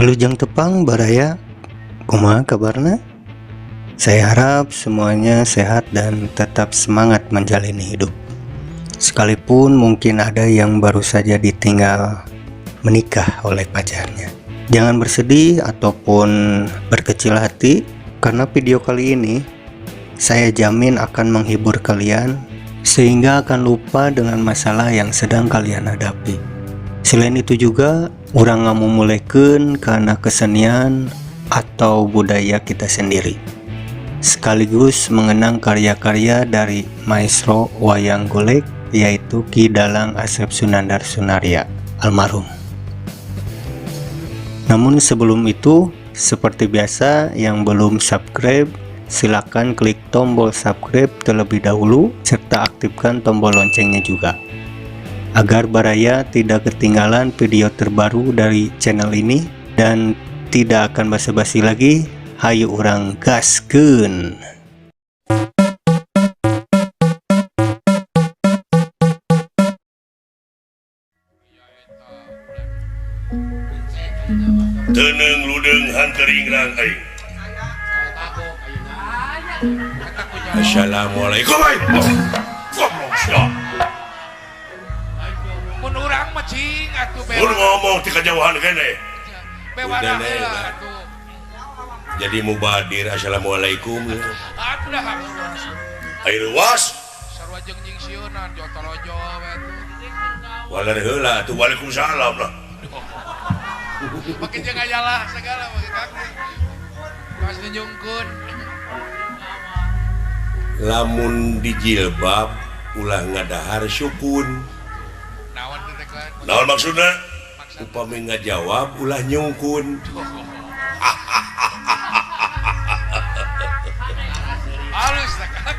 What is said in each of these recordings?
Wilujeng tepang baraya, kumaha kabarna? Saya harap semuanya sehat dan tetap semangat menjalani hidup. Sekalipun mungkin ada yang baru saja ditinggal menikah oleh pacarnya. Jangan bersedih ataupun berkecil hati karena video kali ini saya jamin akan menghibur kalian sehingga akan lupa dengan masalah yang sedang kalian hadapi. Selain itu juga, urang ngamumulekeun kana kesenian atau budaya kita sendiri. Sekaligus mengenang karya-karya dari maestro wayang golek, yaitu Ki Dalang Asep Sunandar Sunarya almarhum. Namun sebelum itu, seperti biasa, yang belum subscribe silakan klik tombol subscribe terlebih dahulu serta aktifkan tombol loncengnya juga agar baraya tidak ketinggalan video terbaru dari channel ini. Dan tidak akan basa-basi lagi, hayu urang gaskeun. Teuneng ludeung hanteringrang aing. Assalamualaikum aing. Goblok sia. Mun urang mah cing atuh. Mun ngomong ti kajauhan keneh. Bewana heula atuh. Jadi mubadir assalamualaikum. Atuh dah. Air luas. Sarua jeung nyingsieunan jotorojo we atuh. Waler heula atuh, waalaikumsalam lah. Make jeung ayalah segala make kaki. Pas nyungkeun. Lamun dijilbab ulah ngadahar sukun. Naon teh kan? Naon maksudna? Upami ngajawab ulah nyungkun. Halus teh kan.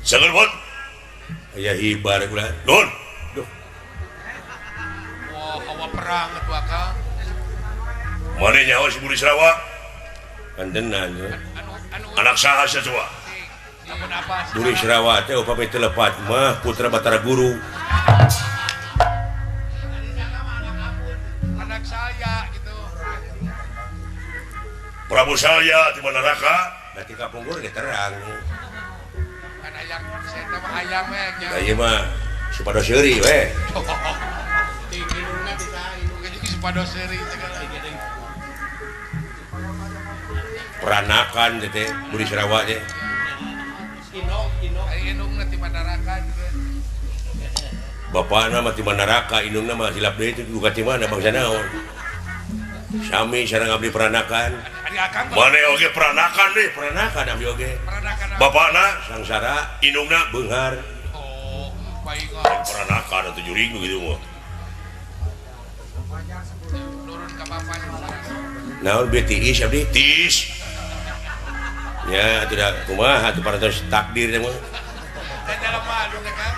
Sagar bot. Aya hibar ulah. Nun. Duh. Wah, hawa perang atuh akang. Mane nyaho si Budi Srawa? Kantenan. Anu Anak saha sia coba? Lamun apa? Budi Srawa teh upami teu lepat mah putra Batara Guru. Anak saya gitu. Prabu Salya di mana raka? Berarti kapungkur ge terang. Kan hayang saya teh mah hayang we nya. Da ieu mah supados seuri we. Indungna bisa indung jeung supados seuri segala. Peranakan teh Budi Srawa teh. Ai indungna ti Mandarakan gitu. Bapana mah ti Mandaraka, indungna mah silap deui teh duka ti mana bangsa naon. Sami sareng abdi peranakan. Ari akang Mane oge peranakan deh, peranakan abdi oge. Peranakan. Bapana sangsara, indungna beunghar. Oh, baik. Peranakan atuh jurig gitu mah. Nurun ka bapa. Naon beu tiis abdi? Tiis. Ya, tidak kumaha atuh parantos takdir teh mah. Da dalam mah teh kan.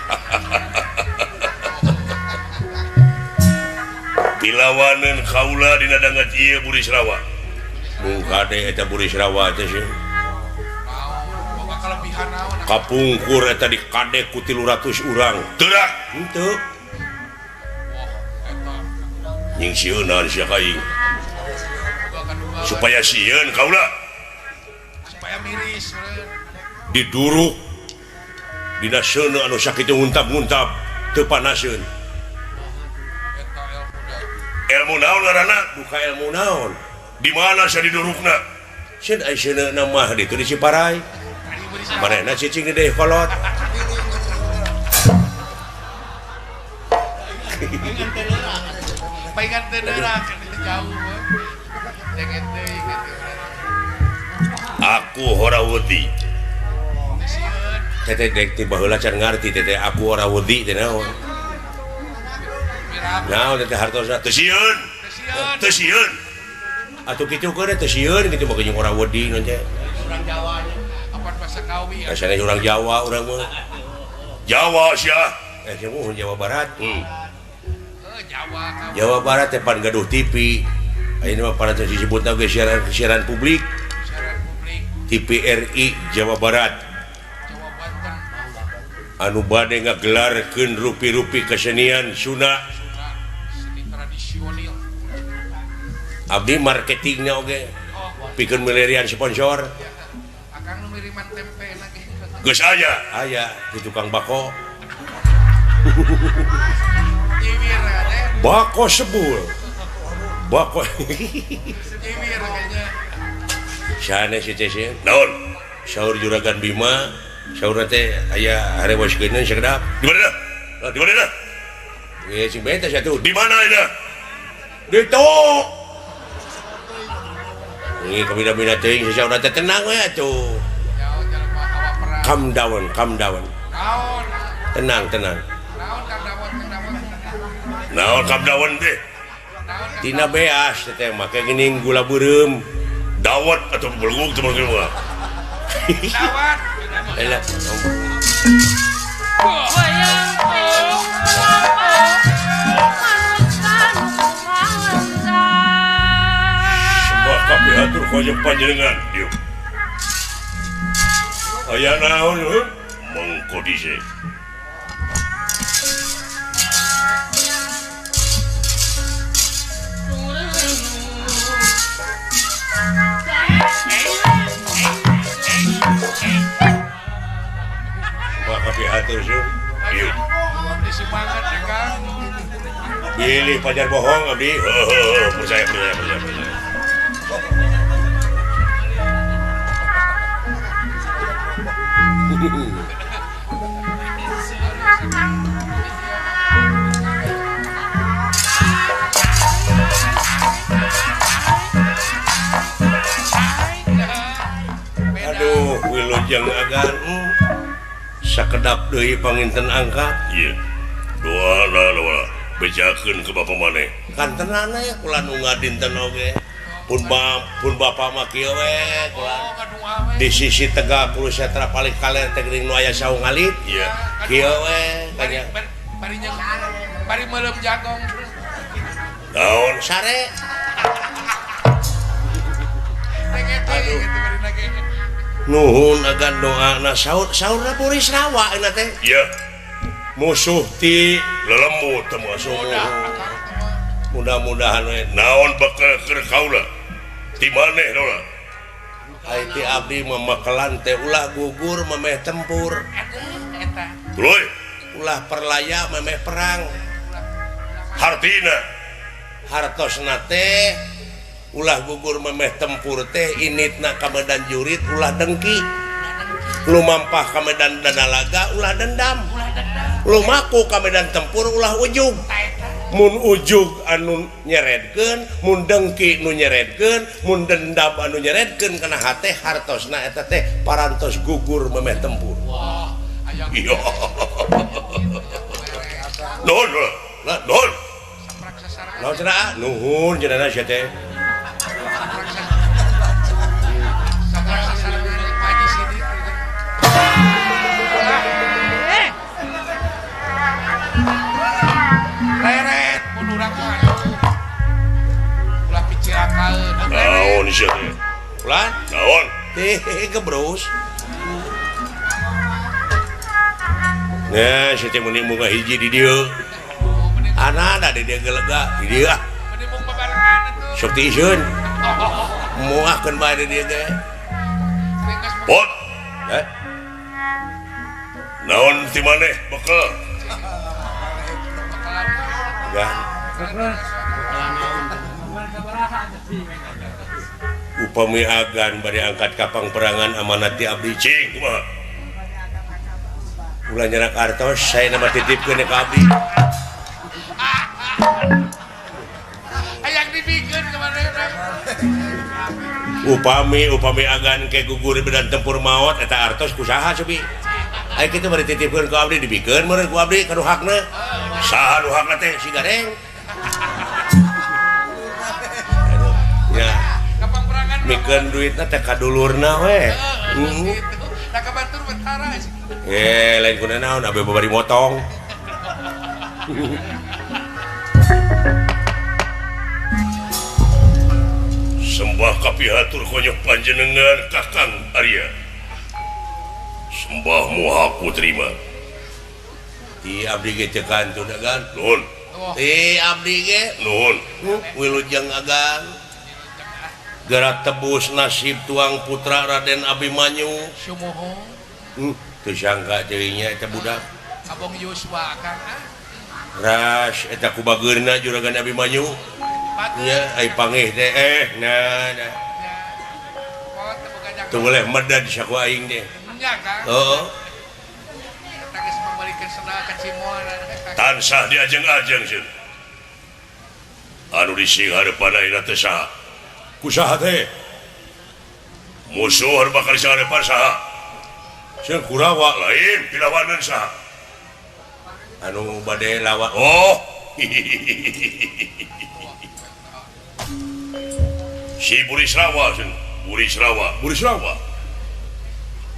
Pilawaneun kaula dina danget ieu Budi Srawa. Mung kade eta Budi Srawa teh sih. Naon, boga kelebihan naon? Kapungkur eta dikadek ku 300 urang. Teu dah, henteu. Wah, eta Nyingsieunan sia ka aing. boga kadua. Supaya sieun kaula supaya miris meureun. Diduruk dina seuneu anu sakitu nguntap-nguntap teu panaseun. Eta ilmu da. Ilmu naon ngaranna? Buka ilmu naon? Di mana sia didurukna? Sieun ai seuneuna mah ditu di Ciparai. Ari Budi Srawa. Manehna cicing di kolot. Paingan teu neurak jauh. Jangan teuing gitu. Aku ora wedi. Teu sieun. Teteh dek ti baheula can ngarti teteh aku ora wedi teh naon. Miraku. Naon teteh hartosna teu sieun. Teu sieun. Teu sieun. Atuh kitu keur teu sieun kitu mah jeung ora wedi naon teh. Urang Jawa nya. Apan bahasa Kawi ya. Rasana urang Jawa urang mah. Jawa sia. Sia Jawa Barat. Jawa Kawi. Jawa Barat teh pan gaduh TV. Ayeuna mah parantos disebutna ge siaran publik. Siaran publik. TVRI Jawa Barat. Jawa Banten. Anu bade ngagelarkeun rupi-rupi kesenian Sunda. Sunda seni tradisional. Abdi marketingnya oge pikeun milarian sponsor. Akang nu ngiriman tempe lagi. Geus aya, aya di tukang bako. Bako sebul. Bako. Sanes si teh sieun. Naon? Saur Juragan Bima, saur teh aya harewoskeun sakedap. Di mana? Di mana? Ieu sing beta satu. Di mana ieu? Ditu. Ini kabina-bina teuing sasaurna teh tenang we atuh. Calm down, calm down. Tenang, tenang. Naon calm down teh? Tina beas teh make geuning gula beureum. Dawet atau beluguk teh mah. Dawet. Elah. Kapihatur konyok panjenengan dieu. Aya naon heuh? Mengko dhisik. Mah kapihatur sieun. Dieu. Semangat Kang. Bilih pajar bohong abdi. Heuh, percaya percaya percaya percaya. Aduh, wilujeng agan sakedap deui panginten angkat. Ieu. Doana doa bejakeun ke bapa maneh. Kantenana ya kula nu ngadinten oge. Pun bapa mah kieu we kula. Di sisi tegak Kurusetra paling kaler teh geuning nu aya saung alit. Ieu. Kieu we kanya. Bari bari meuleum jagong. Naon sare? Aduh. Nuhun agan doana saur saurna Burisrawa euna teh. Ieu. Musuh ti lelembut teh musuh. Mudah-mudahan we naon bakal keur kaula. Ti maneh dola. Ai ti abdi mah makelan teh ulah gugur memeh tempur. Eta. Tuluy ulah perlaya memeh perang. Hartina hartosna teh ulah gugur memeh tempur teh initna ka medan jurit ulah dengki. Lumampah ka medan danalaga ulah dendam. Lumaku ka medan tempur ulah ujug. Mun ujug anu nyeredkeun, mun dengki nu nyeredkeun, mun dendam anu nyeredkeun kana hate hartosna eta teh parantos gugur memeh tempur. Wah, aya. Iya. Nuhun, nuhun. Naon cenah? Nuhun cenah sia teh. Leret mun urang mah ulah picirakaeun. Naon sia teh? Ulah naon? Teh gebrus. Nah, sia teh mun bunga hiji di dieu. Anana di dieu gelega di dieu ah. Meni mung babarengan atuh. Sok tiiseun. Moahkeun bae di dieu ge. Pot. Eh? Naon ti maneh bekal? Upami agan bari angkat kapang perangan amanat ti abdi cing kumaha? Ulah nyerak artos saya nama titipkeun ka abdi. Hayang dibikeun ka manehna. Upami agan ke gugur medan tempur maot eta artos ku saha cobi? Aya kitu bari titipkeun ka abdi dibikeun meureun ku abdi ka nu hakna. Saha nu hakna teh si Gareng. Ya. Mikeun duitna teh ka dulurna we. Heeh. Da ka batur betara. Eh, lain kuna naon abdi bari motong. Sembah kapihatur konyok panjenengan Kakang Arya. Sembah muha ku terima. Ti abdi ge teu kantun agan. Nuhun. Ti abdi ge nuhun. Wilujeng agan. Gerak tebus nasib tuang putra Raden Abimanyu. Sumuhun. Teu sangka teuingnya eta budak. Abong Yuswa Kang ah. Ras eta ku bageurna Juragan Abimanyu. Nya ai pangih teh nah nah. Teu boleh medad saku aing teh. Nya Kang. Heeh. Eta geus mambalikeun sendal ka Cimol. Tansah diajeng-ajeng sieun. Anu dising hareupan ayeuna teh saha? Ku saha teh? Musuh anu bakal dising hareupan saha? Sieun Kurawa lain pilawaneun saha? Anu bade lawan. Oh. Si Burisrawa sieun. Burisrawa, Burisrawa.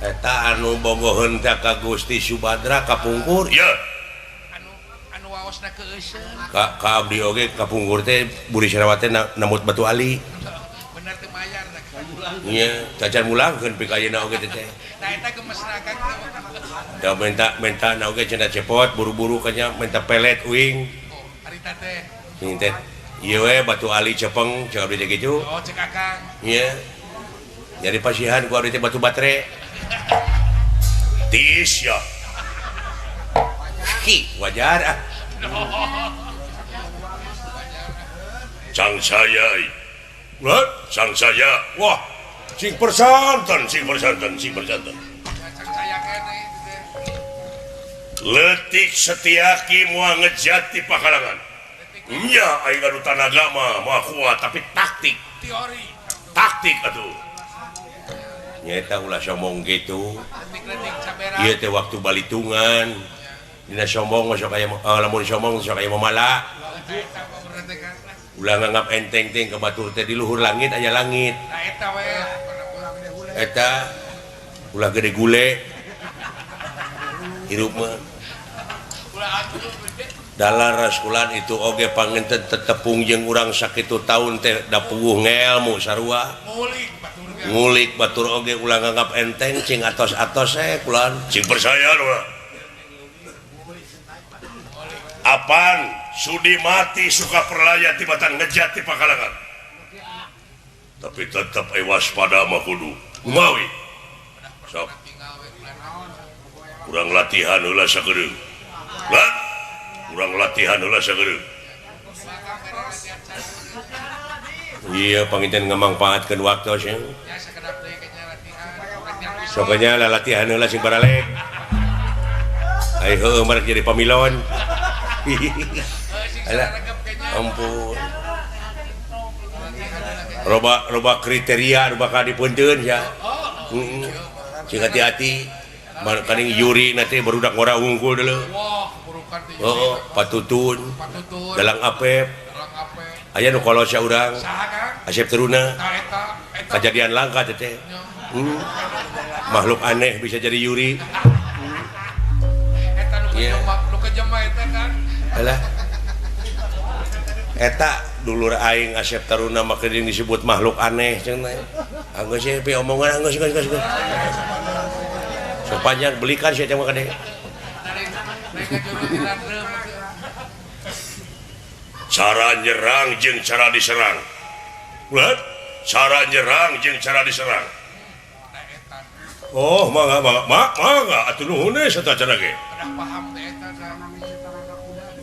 Eta anu bogoheun teh ka Gusti Subadra kapungkur. Ieu. Waosna keuseuh. Ka abdi oge kapungkur teh Burisrawa teh namut batu ali. Bener teu mayar teh. Nya, cacan mulangkeun pika ayeuna oge teh. Tah eta gemesna Kang. Da minta na oge cenah cepot buru-buru kanya minta pelet uing. Oh, harita teh. Sing teh ieu we batu ali cepeng cek abdi teh kitu. Oh, cek Akang. Nya. Jadi pasihan ku abdi teh batu batere. Tiis ya. Ki, wajar ah. Sang saya, sang saya, wah, sing persanten, sing persanten, sing persanten. Letik Setiaki moal ngejati pakalangan. Nya aing anu tanaga mah moal kuat tapi taktik, teori, taktik atuh. Nyaeta ulah sombong kitu. Ieu teh waktu balitungan. Dina sombong sok aya lamun sombong sok aya mamala. Ulah nganggap enteng teh ka batur teh di luhur langit aya langit. Nah eta we. Eta ulah gede gule. Hirup mah. Dalar raskulan itu oge pangenten tetepung jeung urang sakitu taun teh da puguh ngelmu sarua. Ngulik batur oge ulah nganggap enteng cing atos-atos kulan. Cing percaya ulah. Apan sudi mati suka perlaya tibatan ngejat di pakalangan. Tapi tetap waspada mah kudu. Kumawi. Sok. Kurang latihan heula sakedeung. Lah, kurang latihan heula sakedeung. Iya panginten ngamangpaatkeun waktu sih. Sok nya latihan heula sing baralek. Ai heueuh marek jadi pamilon. Alah, ampun. Loba kriteria nu bakal dipunteun ya. Heeh. Sing hati-hati. Kaning Yuri nanti barudak ngora unggul dulu. Oh, patutun. Dalang Apep. Aya nu kolot sia urang. Asep Teruna. Kejadian langka teh. Makhluk aneh bisa jadi Yuri. Eta nu kejema eta kan. Alah. Eta dulur aing Asep Taruna mah keun disebut makhluk aneh cenah. Anggeus ye pi omongan anggeus geus geus. Sepanjang belikan sia teh mah kade. Cara nyerang jeung cara diserang. Ulah, cara nyerang jeung cara diserang. Oh, mangga mangga mangga atuh nuhun we sateuacan ge. Paham teh eta.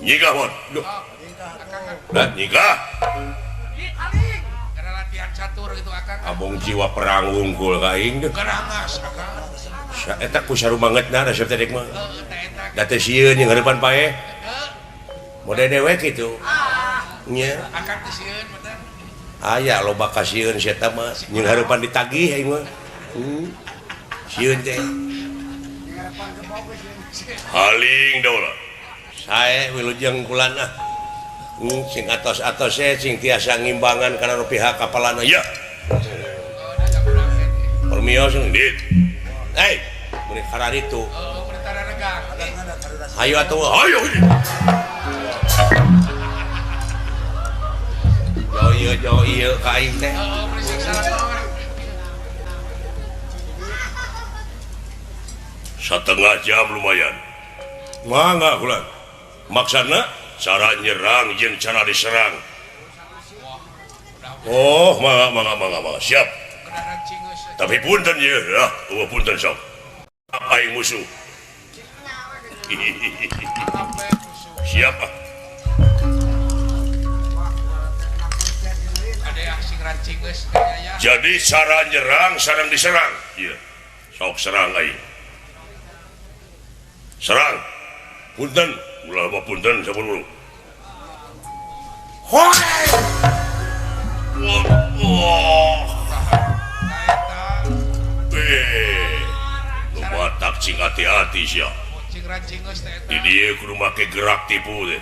Nyigah mon. Lah nyigah. Karena latihan catur gitu Akang. Abong jiwa perang wungkul ka aing teh. Gerangas Akang. Eta ku sarumangetna resep teh mah. Da teh sieun jeung hareupan paeh. Mode dewek kitu. Nya. Akang teh sieun bener. Aya loba kasieun sia eta mah jeung hareupan ditagih aing mah. Sieun teh. Haling daula. Sae wilujeng kulan ah. Sing atos-atos sing tiasa ngimbangan kana pihak kapalana ya. Permios dit. Hei, mun kararitu. Hayu atuh, hayu. Jauh ieu ka aing teh. Setengah jam lumayan. Mangga kulan. Maksana cara nyerang jeung cara diserang. Oh mangga mangga mangga mangga siap. Tapi punten ye lah, eueuh punten sok. Aing musuh. Siap ah. Jadi cara nyerang sareng diserang. Ieu. Sok serang aing. Serang. Punten, ulah mah punten saburu. Wah. Lumatak cing hati-hati sia. Di dieu kudu make gerak tipu teh.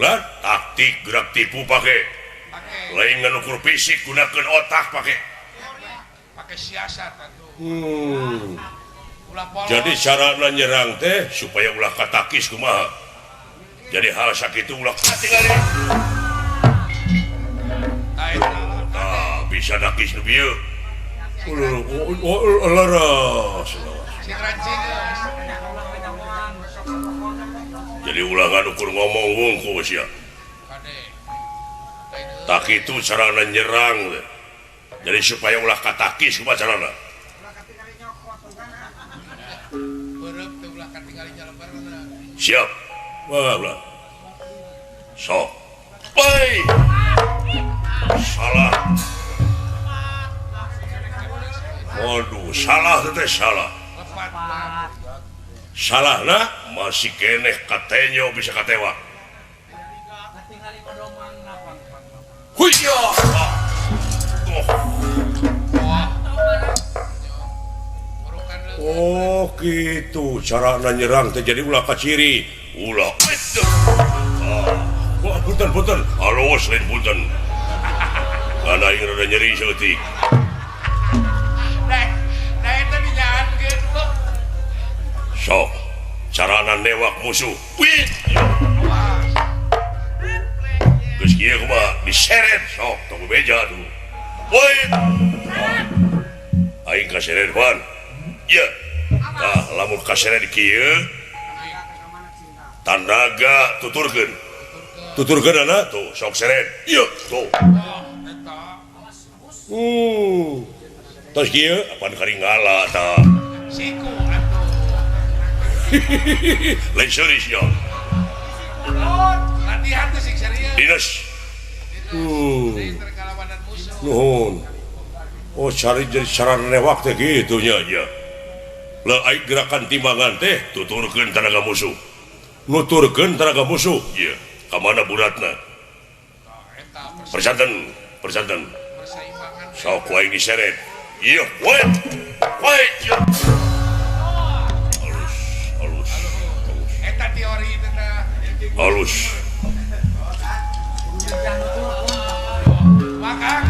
Lah, taktik gerak tipu pake. Lain ngan ukur fisik gunakeun otak pake. Pake siasat atuh. Jadi carana nyerang teh supaya ulah katakis kumaha. Jadi hal sakitu ulah katingali. Tah bisa dakis nu bieu. Leres. Jadi ulah ngan ukur ngomong wungkul sia. Tak itu carana nyerang teh. Jadi supaya ulah katakis kumaha carana. Siap. Wah, sok. Pai. Salah. Waduh, salah teh salah. Salahna masih keneh katenyo bisa katewak. Huya. Oh gitu carana nyerang teh jadi ulah kaciri ulah. Wah punten punten halus lain punten. Karena aing rada nyeri saeutik. Sok carana newak musuh. Wih. Geus kieu kumaha diseret sok tong beja tuh. Woi. Aing kaseret pan. Ieu. Tah lamun kaseret kieu tanaga tuturkeun. Tuturkeun ana tuh sok seret. Ieu tuh. Tos kieu apan karingala tah. Siku atuh. Lain serius ya. Latihan teh sing serius. Dinas. Nuhun. Oh cari jadi cara newak teh kitu nya nya. Lah aing gerakan timbangan teh tuturkeun tanaga musuh. Nuturkeun tanaga musuh. Ieu ka mana buratna? Persanten, persanten. Sok ku aing diseret. Ieu, wait. Wait. Halus, halus. Halus. Eta teori teh. Halus. Akang.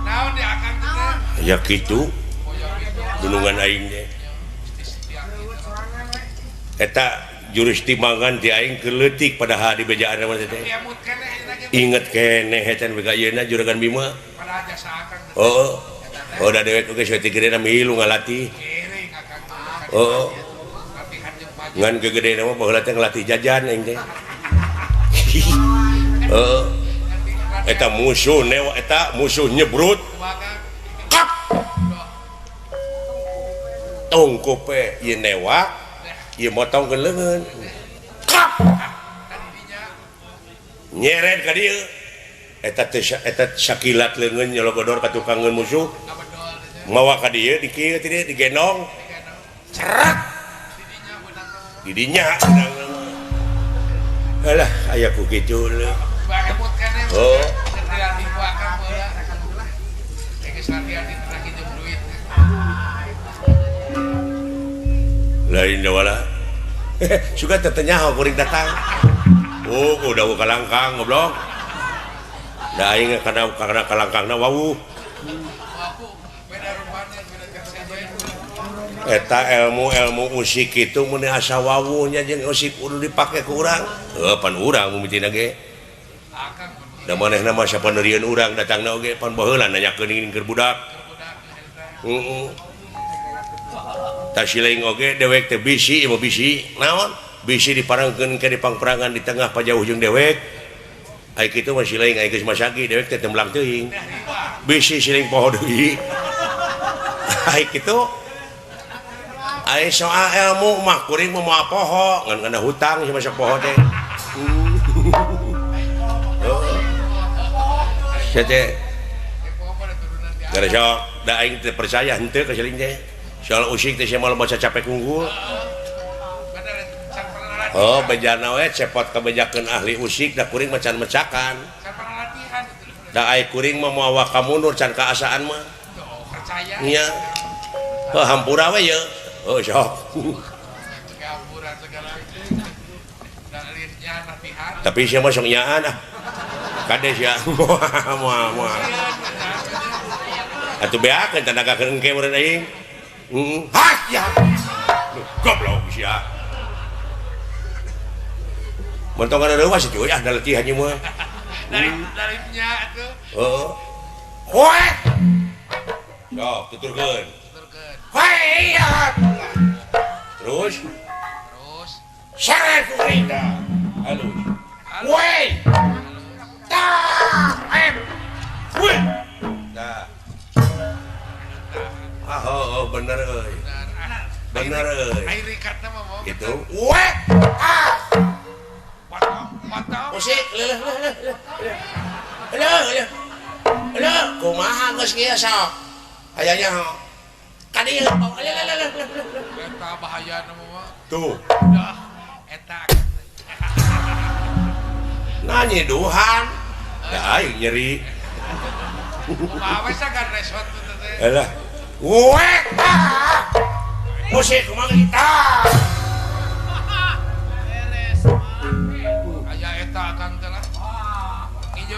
Naon di akang teh? Ya kitu. Gunungan aing teh. Eta jurus timbangan ti aing keur leutik padahal di bejaan mah teh. Inget keneh eta bega ayeuna juragan Bima. Oh, oh da dewek oge saeutik gedena milu ngalatih. Oh. Ngan gegedena mah baheula teh ngalatih jajan aing teh. Heeh. Eta musuh newa eta musuh nyebrut. Kap. Tungkup we ieu newa, ieu motong ke leungeun. Kap. Nyeret ka dieu. Eta teh eta sakilat leungeun nyologodor ka tukangeun musuh. Mawa ka dieu di kieu teh digendong. Cerak. Di dinya. Alah aya ku kitu leuh. Oh. Lain wala. Suka teh nyaho kuring datang. Oh, udah kalangkang goblok. Da aing kana kalangkangna wawuh. Eta ilmu-ilmu usik kitu mun asa wawuh nya jeung usik kudu dipake ku urang. Heuh pan urang mimitina ge. Da manehna mah sapaneurieun urang datangna oge pan baheula nanyakeun ingin keur budak. Heeh. Tasiling oge dewek teh bisi ieu bisi naon? Bisi diparangkeun ke di pangperangan di tengah pajauh jeung dewek. Ai kitu mah siling ai geus masagi dewek teh tembelang teuing. Bisi siling poho deui. Ai kitu ai soal ilmu mah kuring mah moal poho ngan kana hutang si masuk poho teh. Sia teh gara sok da aing teh percaya henteu ka siling teh. Soal usik teh sia moal maca capek unggul. Oh, bejana we cepot kabejakeun ahli usik da kuring mah can mecakan. Da ai kuring mah moal waka mundur can kaasaan mah. Nya. Heuh hampura we ye. Oh, sok. Tapi sia mah sok nyaan ah. Kade sia moal moal. Atuh beakeun tanagakeun engke meureun aing. Heeh. Hah ya. Goblok sia. Mentok ada reuwas itu ya, ada latihan mah. Dari-darinya atuh. Heeh. Hoe. Sok, tuturkeun. Tuturkeun. Hoe iya. Terus? Terus. Seret kuring dah. Halus. Woi. Tah, em. Woi. Tah. Ah, oh, bener euy. Bener euy. Ai rikatna mah mau. Gitu. Woi. Ah. Potong. Musik, leuh leuh leuh leuh. Leuh leuh. Leuh, kumaha geus kieu sok. Aya nya ka dieu leuh leuh leuh leuh. Eta bahayana mah. Tuh. Dah, eta. Nanya duhan. Da aing nyeri. Kumaha we sagan resot teh. Alah. Wek. Musik kumaha kita.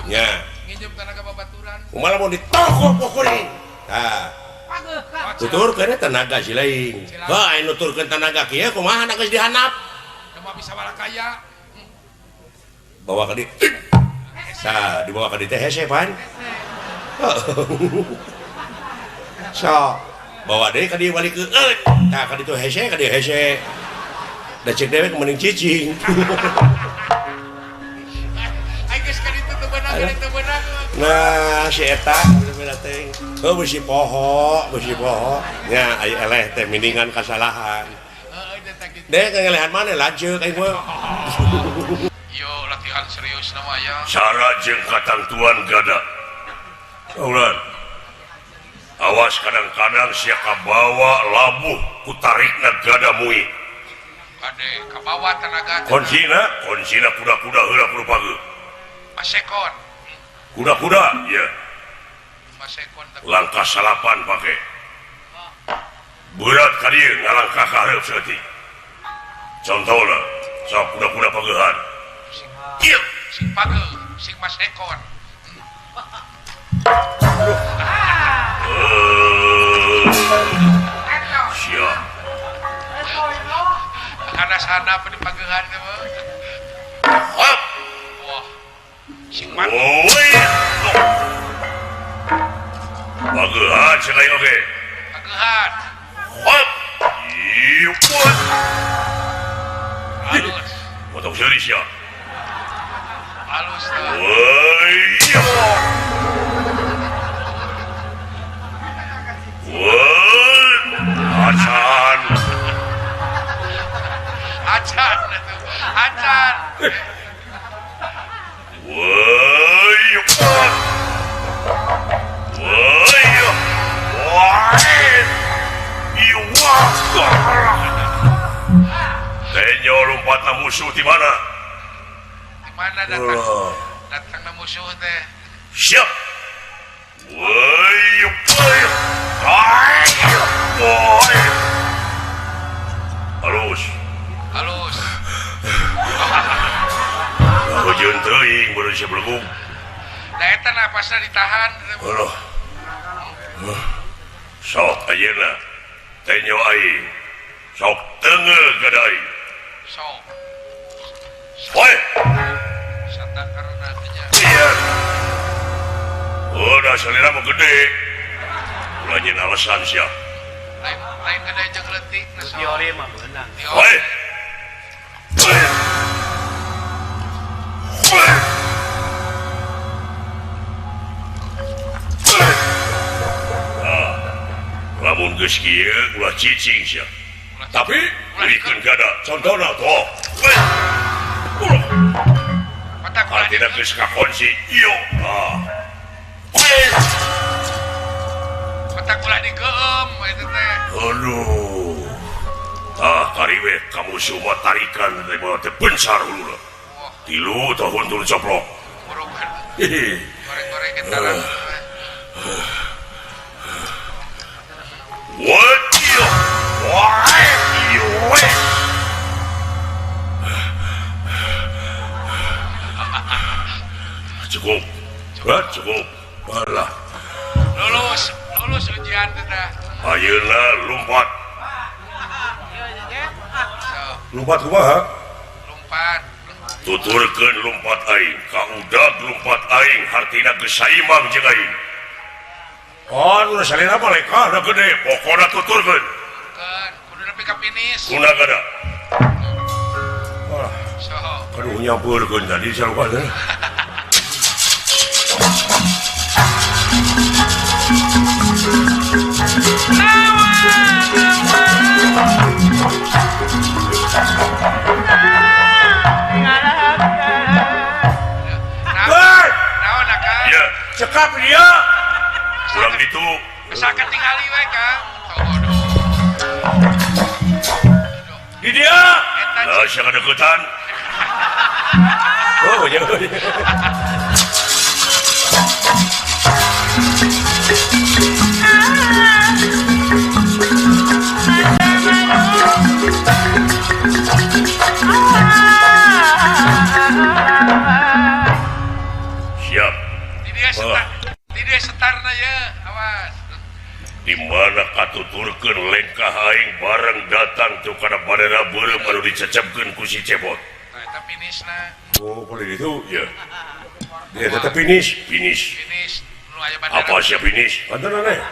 Nya. Nginjem tenaga babaturan. Kumaha lamun ditokok ku kuring. Tah. Tuturkeun tenaga si lain. Heuh aya nuturkeun tenaga kieu kumaha da geus dihandap. Kumaha bisa balakaya. Bawa ka dieu. Tah, dibawa ka dieu teh hese pan. Sok, bawa deui ka dieu balik ke. Tah ka ditu hese ka dieu hese. Da ceuk dewek mending cicing. Nah, si eta bener-bener teh. Heuh bisi poho, bisi poho. Nya ai eleh teh mendingan kasalahan. Heeh, teh kitu. Deh ngelehan maneh lanceuk aing mah. Yo latihan serius na mah ya. Syarat jeung katangtuan gada. Ulan. Awas kadang-kadang sia kabawa labuh ku tarikna gada mui. Kade kabawa tenaga. Kuncina, kuncina kuda-kuda heula kudu pageuh. Masekon. Kuda-kuda, ya. Masekon. Langkah salapan pake. Berat ka dieu ngalangkah ka hareup saeutik. Contohna, sok kuda-kuda pageuhan. Ieu sing pageuh, sing masekon. Sia. Kana-sana pa dipageuhan teh mah. Hop. Wah. Sing man. Pageuhan cenah ieu oge. Pageuhan. Hop. Ieu. Halus. Potong seuri sia. Halus teh. Woi. Woi. Acan. Acan atuh. Acan. Woi. Woi. Woi. Tenyo lompatna musuh di mana? Di mana datang? Datangna musuh teh. Siap. Woi. Woi. Halus. Halus. Hujan teuing baru sia belegug. Da eta napasna ditahan. Aduh. Sok ayeuna tenyo aing. Sok teunggeul gada aing. Sok. Woi. Satakarna teh nya. Iya. Udah salira mah gede. Ulah nyeun alasan sia. Lain gede jeung leutik na sok. Teori mah beunang. Woi. Lamun geus kieu ulah cicing sia. Tapi ulikeun gada contohna toh. Ulah. Artina geus kakunci. Iyo. Ah. Matak ulah dikeum eta teh. Aduh. Ah, kariwe kamu semua tarikan teh bawa teh bencar huluna. Tilu tahun turun coplok. Goreng-goreng eta. What you? Why you? Cukup. Cukup. Alah. Lulus, lulus ujian teh. Ayeuna lompat. Lompat kumaha? Lompat. Tuturkeun lompat aing, ka udag lompat aing hartina geus saimbang jeung aing. Oh, nu salira mah lekahna gede, pokona tuturkeun. Tuturkeun, kudu nepi ka finish. Kuna gada. Wah. Aduh nyampeurkeun tadi salukan teh. Cekap dia. Kurang itu. Misalkan tinggali we, Kang. Di dia. Lah sia kadeukeutan. Oh, ya. Siap. Setarna ya, awas. Di mana katuturkeun lengkah aing bareng datang tuh kana badana beureum anu dicecepkeun ku si Cebot. Tah eta finisna. Oh, boleh itu ya. Dia tetap finish, finish. Finish. Nu aya bandera. Apa sia finish? Pantenan eh.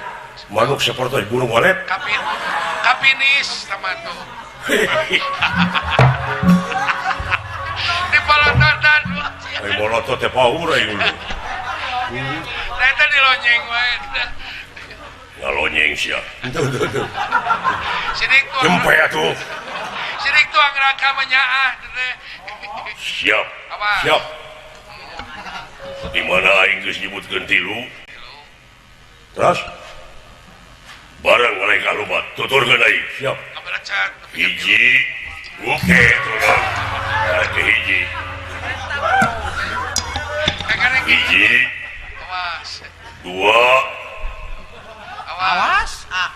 Manuk sapertos burung walet. Kapinis sama tuh. Di palototan. Ai molotot teh paur aing. Eta dilonyeng wae. Ngalonyeng sia. Tuh tuh tuh. Sidik tuh. Jempe atuh. Sidik tuang raka menyaah teh. Siap. Awas. Siap. Di mana aing geus nyebutkeun tilu? Terus bareng mereka lumat tuturkeun aing. Siap. Hiji. Oke, turun. Oke, hiji. Hiji. Awas. Dua. Awas. Ah.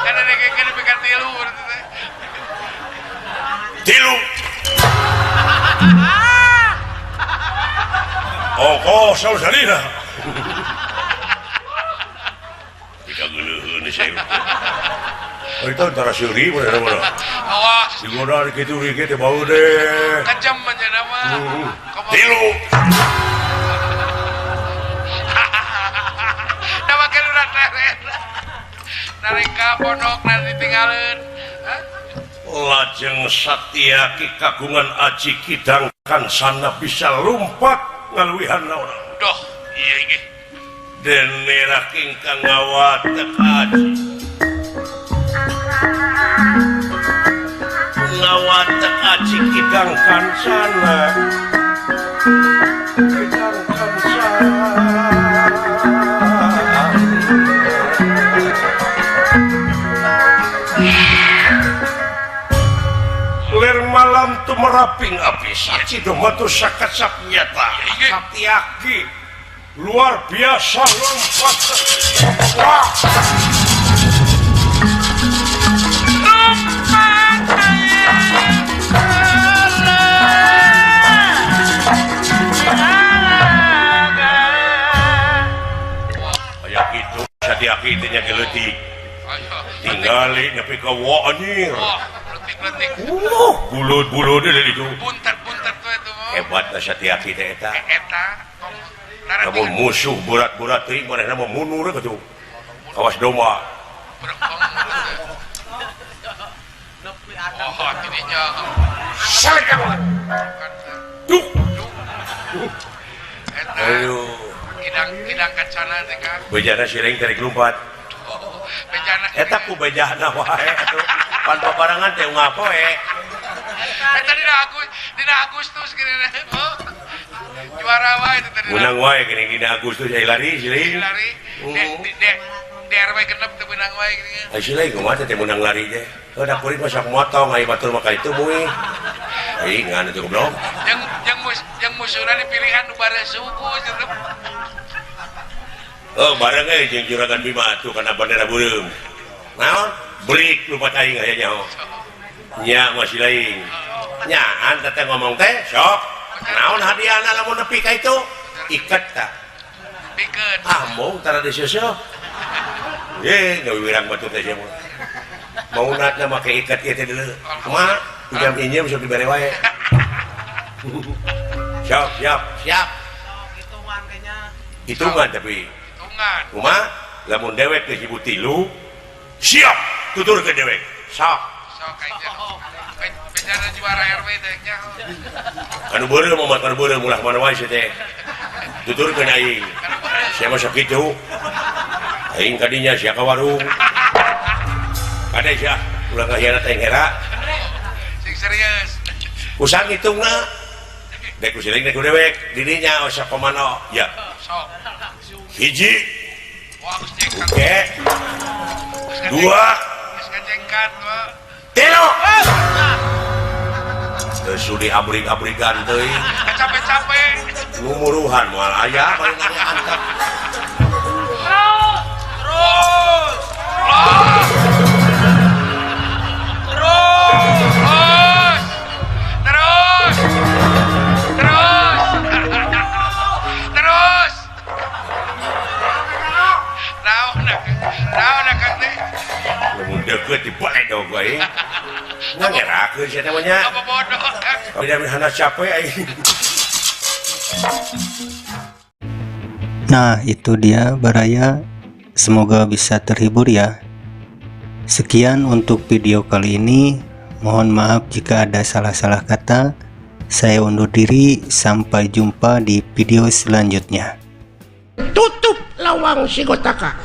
Kan ada kayak dipegang tilu teh. Tilu. Oh, kok salina. Tidak geuleuheun saya. Itu antara seuri mana-mana. Awas. Digoda kitu kitu bau deh. Kejam aja nama. Tilu. Nama kelurahan teret. Narik ka pondok nanti tinggalin. Lajeng Satyaki kagungan aji kidang kansana bisa lompat ngaluwihan naon. Doh, iya nggih. Dene ingkang ngawatek aji. Ngawatek aji kidang kansana. Kidang kansana. Lir malam tu meraping api saci domatu sakacap nyata. Satyaki luar biasa lompat. Wah. Aya kitu Satyaki teh nya geleutik. Tingali nepi ka wa anjir. Bulut-bulut itu. Buntet-buntet tuh itu. Hebatna Satyaki teh eta. Eta. Lamun musuh berat-berat teuing manehna mah mundur kitu. Kawas domba. Oh, tidinya. Salek kamu. Duk. Aduh. Kidang kacana teh Kang. Bejana siring tarik lompat. Bejana. Eta ku bejana wae atuh. Pan paparangan teh unggal poe. Eta dina Agustus gini. Oh. Juara wae itu tadi. Menang wae gini dina Agustus ai lari siling. Lari. Di RW genep teu menang wae gini. Ai siling kumaha teh menang lari teh. Heuh da kuring mah sok motong ai batur mah ka itu mui. Ai ngan itu goblok. Jeung musuhna dipilihan nu bare suku cenah. Oh bareng euy jeung Juragan Bima tuh kana bendera beureum. Naon? Break lupa aing aya nyaho. Nya masih lain. Nyaan teh ngomong teh sok. Naon hadiahna lamun nepi ka itu? Iket tah. Pikeun. Ah mung tara diseuseuk. Ye gawe wirang batur teh sia mah. Maunatna make iket ieu teh deuleu. Kumaha? Jam injem sok dibere wae. Siap, siap, siap. Hitungan kayaknya. Hitungan tapi. Hitungan. Kumaha? Lamun dewek geus ibu tilu, siap tuturkeun dewek. Sok. Sok aja. Bejana juara RW teh nya. Anu beureum mah anu beureum ulah mana wae teh. Tuturkeun aing. Sia mah sok kitu. Aing kadinya sia ka warung. Kade sia ulah ngahianat aing era. Sing serius. Usang hitungna. Dek ku siling dek ku dewek didinya osok komano ya. Sok. Hiji. Wah, geus jengkat. Oke. Dua. Geus ngajengkat, Pak. Tilu. Teu sudi abrik-abrikan teuing. Capek-capek. Ngumuruhan moal aya paling aya antep. Terus. Terus. Terus. Terus. Terus. Naon naon teh? Lamun deukeut dibae dong aing. Ngangerakeun sia teh mah nya. Apa bodoh Kang? Beda hana capek aing. Nah, itu dia Baraya. Semoga bisa terhibur ya. Sekian untuk video kali ini. Mohon maaf jika ada salah-salah kata. Saya undur diri, sampai jumpa di video selanjutnya. Tutup lawang Sigotaka.